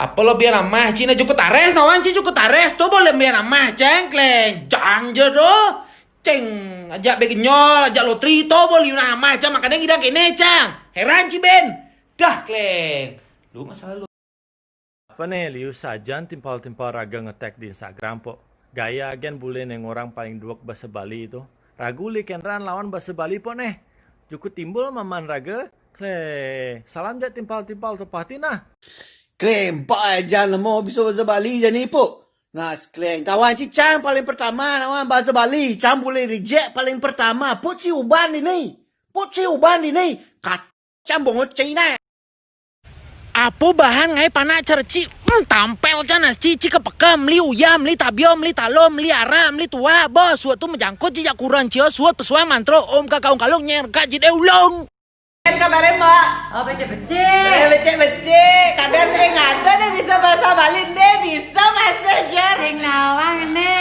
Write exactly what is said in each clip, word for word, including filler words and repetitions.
Apa lo biar amah ci na jukut ares nawan ci jukut ares to boleh biar amah ceng kleng jang je do. Ceng ajak begenyol ajak lotri to boleh yuna amah cang makanya ngidang kene cang. Heran ci ben. Dah kleng. Lu masalah lu. Apa ne liu sajan timpal-timpal raga ngetek di Instagram pok. Gaya agen bule neng orang paling duek bahasa Bali itu. Ragu li kenran lawan bahasa Bali pok neh. Jukut timbul maman raga. Kle, salam jak timpal-timpal tepati nah. Kleng, empa aja nemu bisa bahasa Bali jani pok. Nah, kleng, tawan ci cang paling pertama nawan bahasa Bali, cang bule reject paling pertama. Pok ci uban dini. Pok ci uban dini. Kat cang bongot Cina. Apo bahan ngai panak cereci? Hmm, tampel can asci ci kepeka meli uyah meli tabio meli talo meli arak meli tuak bo suat tu mejangkut ci jak kuran cio suat pesuai mantro om kakaung kalung nyeng rekak ci deh ulung. Kan kabare mbak? Oh becek-becek. Eh becek-becek. Kadang eh ngada deh bisa bahasa Bali deh bisa bahasa jer. Sing nawang ne.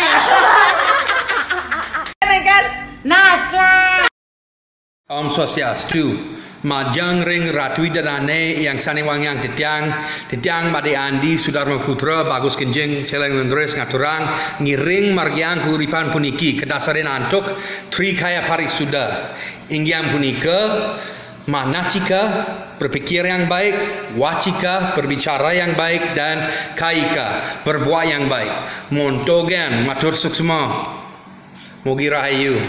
Kan kan? Nah sekelas. Om Swastiastu. Majang ring Ratu Ida Dane yang sane wangiang titiang, titiang Made Andi Sudarma Putra Bagus Kenjing Celeng Lendres ngaturang ngiring margiang keuripan puniki kedasarin antuk Tri Kaya Parisuda. Inggih punika manacika berpikir yang baik, wacika berbicara yang baik dan kaika berbuat yang baik. Montogen matur suksma. Mugi rahayu.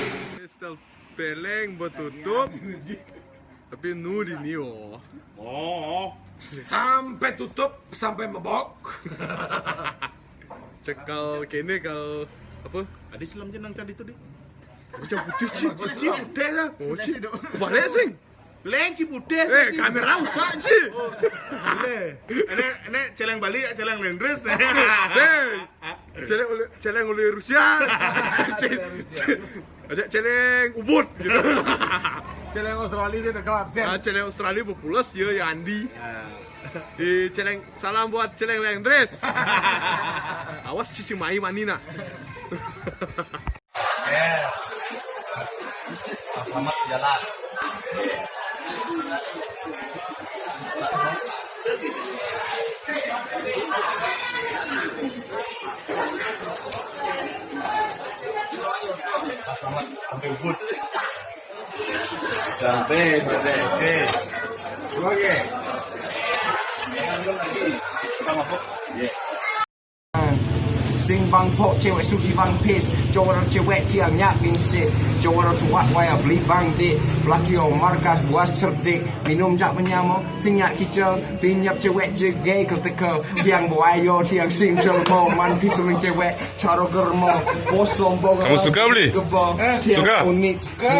Peleng betutup, tapi nu di nio. Oh, sampai tutup, sampai mebok. Cekal kene kal apa? Adi selam jenang candi tu di. Macam putih cik, cik putih dah. Oh cik, balik sing. Leng cik putih. Eh, kamera usah cik. Ini, ini, ini celeng balik, celeng lendres. Sing. Celeng uli, celeng uli Rusia. Ada celeng ubud gitu. Celeng Australia sih udah kelap sih. Ah, celeng Australia populer ya, ya Andi. Di celeng salam buat celeng Lendres. Awas cici mai manina. Selamat jalan. Sampai ubud. Sampai pada oke. Oke. Jangan lagi. Kita mabuk. Sing bang pok cewek suki bang pis. Jawara cewek tiang nyak bingsit. Jawara tuak waya beli bang dik. Laki o markas buas cerdik. Minum jak menyamo. Sing nyak kicau. Pinyap cewek jegai keteka. Tiang buayo tiang sing jelmo. Man pisuling cewek. Caro germo. Bosong bong. Kamu suka beli? Gebo. Tiang suka? Unik. Suka.